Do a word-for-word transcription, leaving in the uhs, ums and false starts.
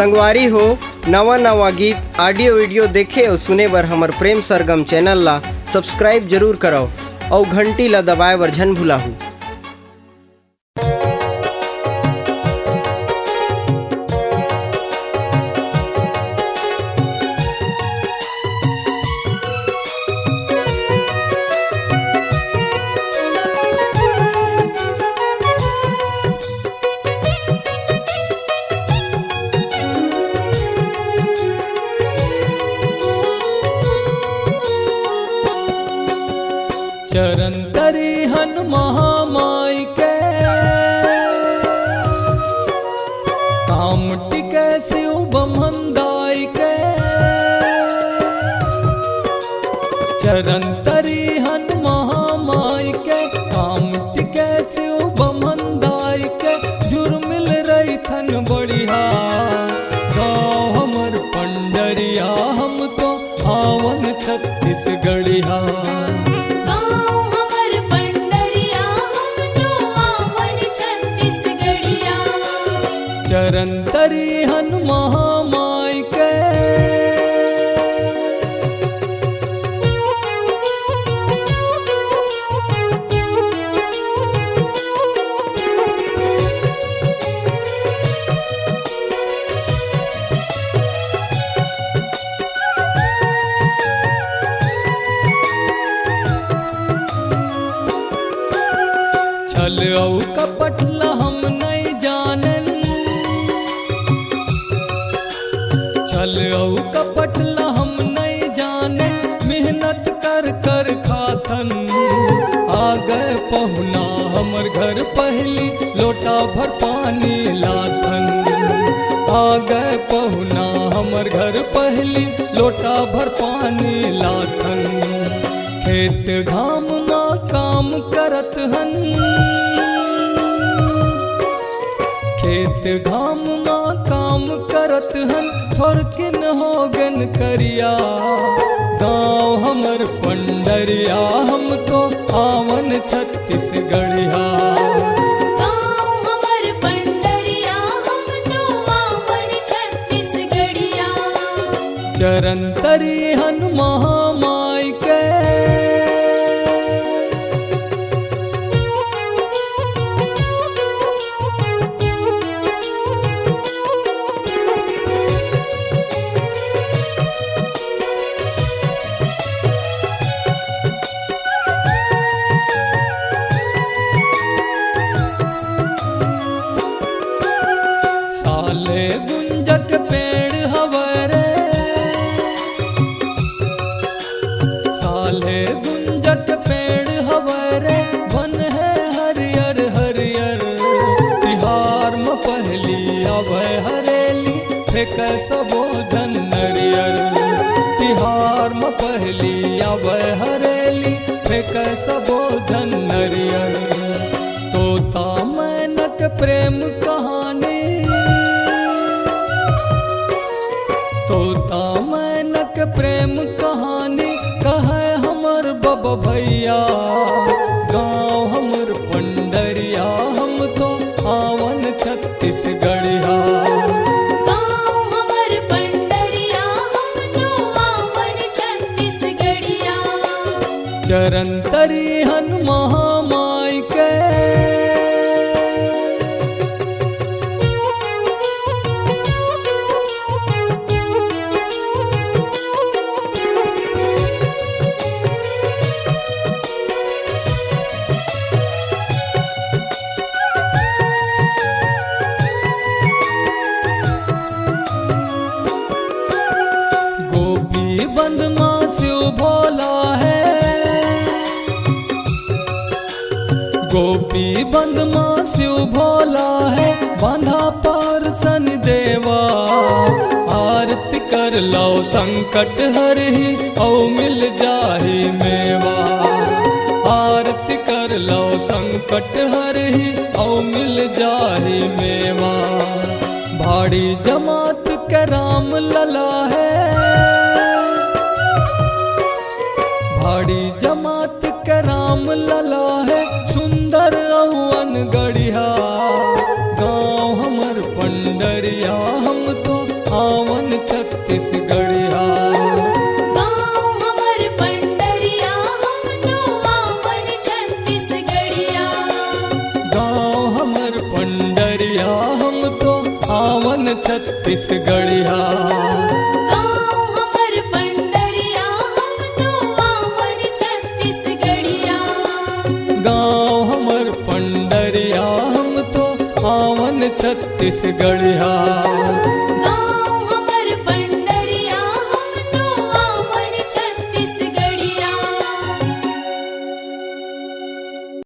संगवारी हो, नवा नवा गीत, audio video देखे अउ सुने बर हमर प्रेम सरगम channel ला subscribe जरूर करव अउ घंटी ला दबाए बर झन भुलाहू। चरण तरी हन महामाई के, काम टिके शिव बमन दाई के। चरण तरी हन महामाई के, काम टिके शिव बमन दाई के। जुर्मिल रहिथन बढ़िया, गाँव हमर पंडरिया, हम तो आवन छत्तीसगढ़िया। गाँव हमर पंडरिया, हम तो आवन छत्तीसगढ़िया। चरण तरी हन महामाई के। छल अउ कपट ल हम नइ जानन, छल अउ कपट ल हम नइ जानन, मेहनत कर कर खाथन। आ गए पहुना हमर घर पहली, लोटा भर पानी लाथन। आ गए पहुना हमर घर पहली, लोटा भर पानी लाथन। खेत घाम मा काम करत हन, खेत घाम मा काम करत हन, थोरकिन होगेन करिया। गाँव हमर पंडरिया, हम तो आवन छत्तीसगढ़िया। गाँव हमर पंडरिया, हम तो आवन छत्तीसगढ़िया। चरण तरी हन महामाई के। साले गुंजक पेड़ हवय रे, साले गुंजक पेड़ हवय रे, बन हे हरियर हरियर। तिहार म पहली आवय हरेली, फेंकय सबो झन नरियर। तिहार म पहली आवय हरेली, फेंकय सबो झन नरियर। तोता मैनक प्रेम कहानी, तोता मैनक प्रेम कहानी कहय हमर बब भैया। गाँव हमर पंडरिया, हम तो आवन छत्तीसगढ़िया। गाँव हमर पंडरिया, हम तो आवन छत्तीसगढ़िया। चरण तरी हन महामाई के। गोपी बंद मा शिव भोला हे, गोपी बंद मा शिव भोला हे, बांधा पार शनि देवा। आरती कर लव संकट हरही, अउ मिल जाही मेवा। आरती कर लव संकट हरही, अउ मिल जाही मेवा। भाड़ी जमात के राम लला हे, भाड़ी जमात के राम लला हे, सुंदर अउ अनगढ़िया। गाँव हमर पंडरिया, हम तो आवन छत्तीसगढ़िया। गाँव हमर पंडरिया, हम तो आवन छत्तीसगढ़िया। गाँव हमर पंडरिया, हम तो आवन छत्तीसगढ़िया। गाँव हमर पंडरिया, हम तो आवन छत्तीसगढ़िया। गाँव हमर पंडरिया, हम तो आवन छत्तीसगढ़िया।